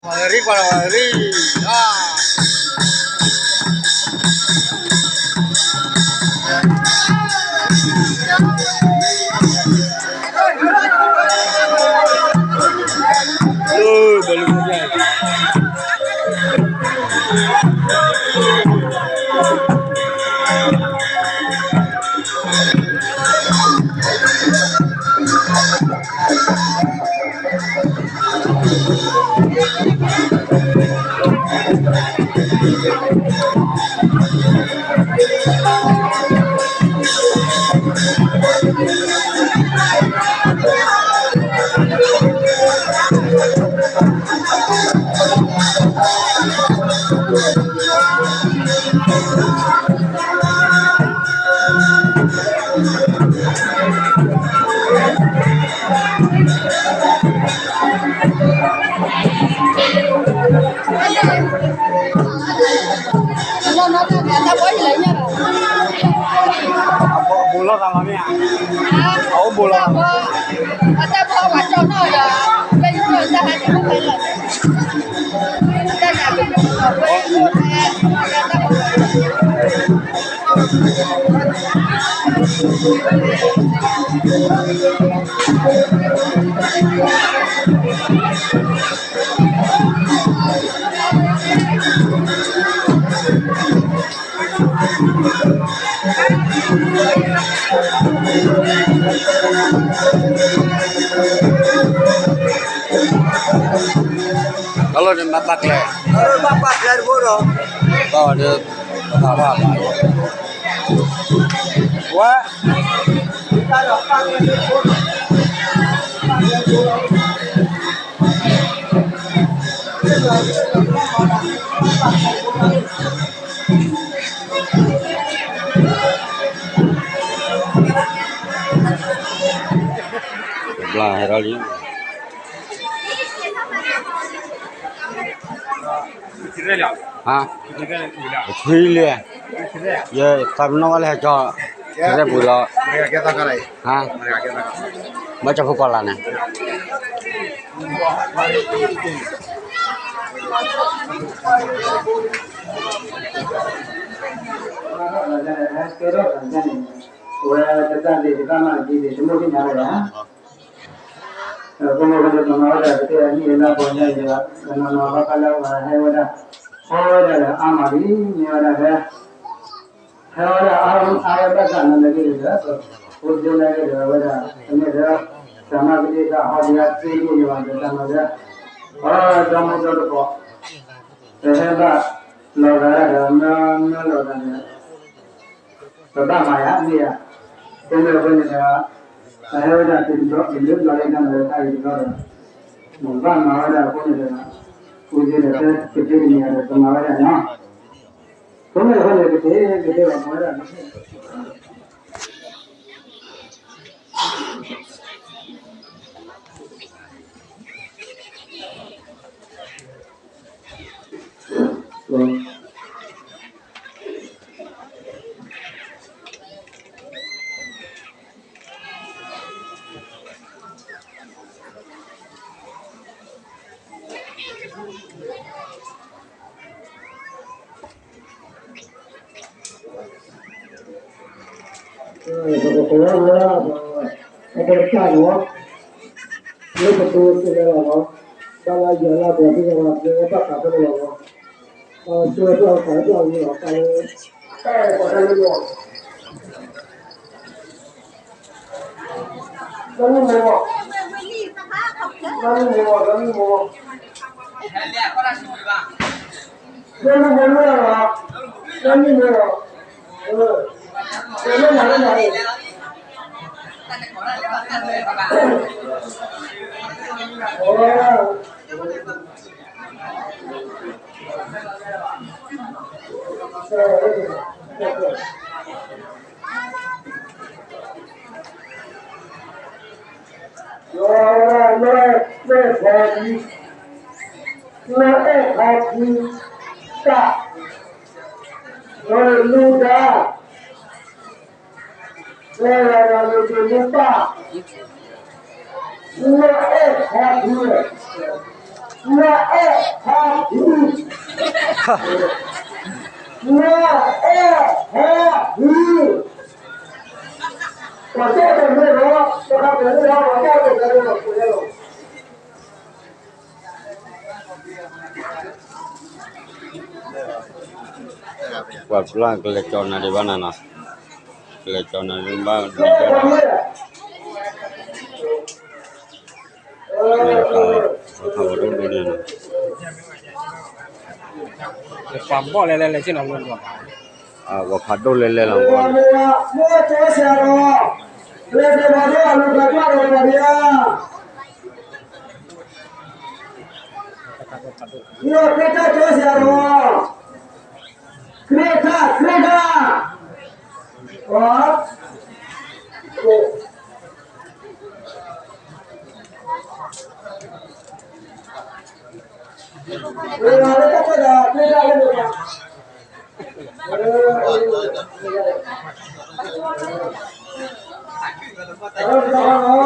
ဝၤရံ ပှၤလီၤဝၤရံ ဘၣ်လၢ အဘူးလိာ်သးလီၤမ့ၢ်ဧါ, အအိၣ်ဘူးလိာ်သးလီၤ, တၢ်လီၢ်န့ၣ် ဘၣ်ပာ်ကျဲ, ဘၣ်ပာ်ကျဲတဘိဒီး, ဘၣ်ဝဲဒၣ်, ဝဲ ဘျါဟဲထီၣ်လံ, ဟါ, ပထွံၣ်လံ, ယသးပ့ၤနီၣ်ဝဲလၢဟဲကၠီ, ရဲပူၤလီၤ, ဟါ, ဘၣ်ကၠီဖိကီးလၢ်န့ၣ် ဝဲတၢ်သ့ၣ်တဖၣ်မၤတံၤသ့ၣ်တမိၣ်သ့ၣ်ညါလၢၤဘၣ်, အဃိန့ၣ် ပမၤဝဲဒၣ်ကသ့ၣ်အနံၣ်အလါပှဲၤညါအံၤဒီး ကနီၤနီၤဘၣ်ဃးလၢပှၤဟဲဝဲဒၣ်, ဟဲဝဲဒၣ်ဒီးအါမးလံ, မ့ၢ်ဝဲဒၣ်လၢ ဟဲဝဲဒၣ်အါဝဲဘၣ်ဆၣ်နာ်သက့ဒီး, အိၣ်ကၠိနာ်က့ဒီး အဝဲဒၣ် ကမ့ၢ်လၢ တၢ်မၤကဒံကဟီဒံးအါသ့န့ၣ်ဘၣ်ဒီး တၢ်မၤလၢ ပှၤဒီမါဒီတကိး ပဟဲဘၣ်လီၤဂာ်ဒၣ်ဒီး မၢမၢလီၤဂာ်ဒီး ပဘၣ်မၤယၤမ့ၢ်ယၤ, ကမ့ၢ်အဃိန့ၣ်ဒီး ပဟဲဝဲဒၣ်တဘျီအံၤလၢဘျီလၢတၢ်မၤလၢတၢ်အံၤတဘျီဒီး ပဘၣ်မၤဝဲဒၣ်အဃိန့ၣ်ဒီး အူကၠိဒီး ကသ့တနံၤဒီး ပမၤဝဲဒၣ်နီၤ အဃိန့ၣ်အဃိန့ၣ် ကသ့ ကသ့လီၤမၤဝဲဒၣ် ပကပဝဲဝဲဒၣ် အကစၢ်န့ၣ် လၢပတိစဲးလဲလီၤနီၤ, တၢ်လၢယွၤလၢအပှၤသ့ၣ်တဖၣ် ပဝဲဘၣ်ဃးဖဲန့ၣ်လီၤနီၤ, ပဝဲပှၤဃးတၢ်ဝံၤလီၤ တၢ်လၢ တၢ်အဲၣ်ပှၤတၢ်လၢယွၤ တၢ်မံၤမ့ၢ်ဘၣ်, တၢ်မံၤမ့ၢ်ဘၣ်, တၢ်မံၤမ့ၢ်ဘၣ်, တၢ်မံၤမ့ၢ်ဘၣ်, တၢ်မံၤမ့ၢ်ဘၣ်, တၢ်မံၤမ့ၢ်ဘၣ်, တၢ်မံၤမ့ၢ်ဘၣ်, တၢ်မံၤမ့ၢ်ဘၣ်, လၢအဲၣ်ခီဒံ, လၢအဲၣ်ခီဒံ, တၢ်, လၢလူဒါ, လၢလူဒါ, လၢအဲၣ်ခီဒံ, နအဲၣ်ဟီဟံး, နအဲၣ်ဟီဟံး, ပှၤကဲတမ့ၢ်လီၤ, ပှၤကဲတမ့ၢ်လီၤ, ပှၤကဲတမ့ၢ်လီၤ. ပှၤပျၢ်ကလဲၤကၠီနၤဒံးဘၣ်နၤနီၤ, ကလဲၤကၠီနၤဒံးဘၣ်ဒံးဘၣ်နီၤ, ပှၤဘီၣ်လဲၤလဲၤလဲၤဆ့ၣ်နီၤ, ပှၤဖးဒိၣ်လဲၤလဲၤလီၤ, မိၢ်ကၠီဆရာတော်, လဲၤကၠီဖးဒိၣ်အလူၤကၠီဒီးပှၤဒံးဧါ. ခရစ်တၢ်ကၠီဆရာတော်, ခရစ်တၢ်, ခရစ်တၢ်, ခရစ်တၢ်လၢ